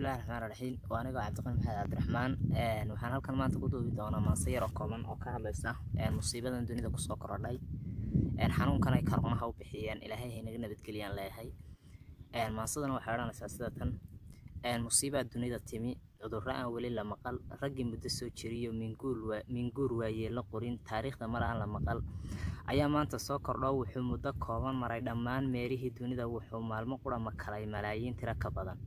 Bismillahi raxmaani raxiim. Waa anigoo Cabdiqani Maxamed Cabdiraxmaan. Waxaan halkan maanta ku duubi doonaa maanse yar oo kooban oo ka hadlaysa musiibadan dunida kusoo korodhay, xanuunkan ay karonaha u bixiyeen. Ilaahay haynaga nabadgeliyaan leeyahay. Maansadana waxay odhanaysaa sida tan: musiibaa dunida timi, cudurro aan weli la maqal, raggii muddo soo jiriyo minguur waayeello qorin, taariikhda mar aan la maqal ayaa maanta soo kordho. Wuxuu muddo kooban maray dhammaan meerihii dunida, wuxuu maalmo qura makalay malaayiin tiro ka badan,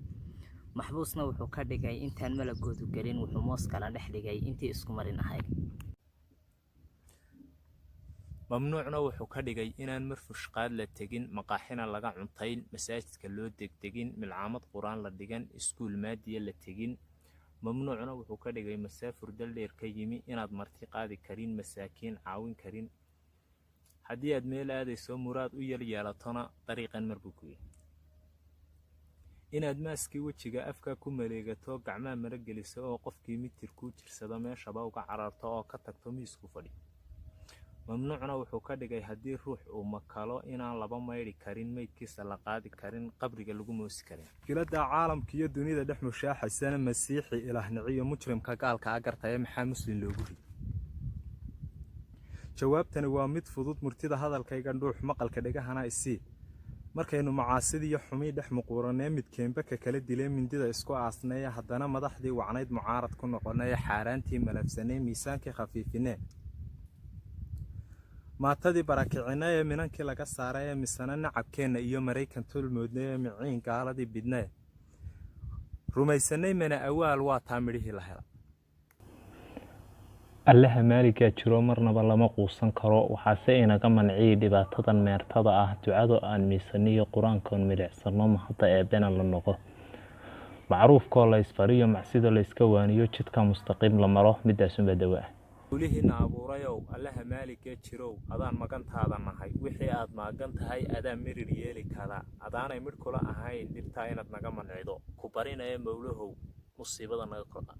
maxbuusna wuxuu ka dhigay intaan malagoodu gelin, wuxuu moos kala dhex dhigay intii isku marin ahayd. Mamnuucna wuxuu ka dhigay inaan marfush qaad la tegin, maqaaxina laga cuntayn, masaajidka loo degdegin, milcaamad qur-aan la dhigan, iskuul maadiya la tegin. Mamnuucna wuxuu ka dhigay masaafur daldheer ka yimi inaad marti qaadi karin, masaakiin caawin karin. Haddii aad meel aadayso muraad u yar yeelatona, dariiqan mar buu ku yidhi inaad maaskii wejiga afka ku maleegato, gacmaha mara geliso, oo qofkii mitir kuu jirsado meeshaba uga cararto oo ka tagto miisku fadhi. Mamnuucna wuxuu ka dhigay haddii ruux uu makalo inaan laba maydhi karin, meydkiisa la qaadi karin, qabriga lagu moosi karin. Mushkiladda caalamka iyo dunida dhex mushaaxaysana, Masiixi ilaah niciyo mujrimka gaalka a gartaya, maxaa Muslim loogu riday? Jawaabtani waa mid fudud. Murtida hadalkayga dhuux, maqalka dhegahana isii. Markaynu macaasidii iyo xumii dhex muquuranee, midkeenba ka kala dilee, mindida isku aasnaya, haddana madaxdii wacnayd mucaarad ku noqonay, xaaraantii malabsanay, miisaankii khafiifinee, maatadii barakicinay ee minankii laga saaray ee misana nacabkeenna iyo Maraykan tolmoodnay ee miciin gaaladii bidnee rumaysanay, mana awaal waa taa midhihii la hela. Allaha maaligaa jiro, marnaba lama quusan karo. Waxaase inaga manciyay dhibaatadan meertada ah ducado aan miisaniyo qur-aankoon milicsano, mahadda Eebbena la noqo, macruufkoo la isfariyo, macsida layska waaniyo, jidka mustaqiim la maro. Midaasunbaa dawa ah. Wlihiina abuurayow, Allaha maaligee jirow, adaan magantaada nahay. Wixii aad maagan tahay adaa mirir yeeli kara. Adaanay midh kula ahayn dhibtaa inaad naga mancido ku barinaya, Mowlahow, musiibada naga kordha.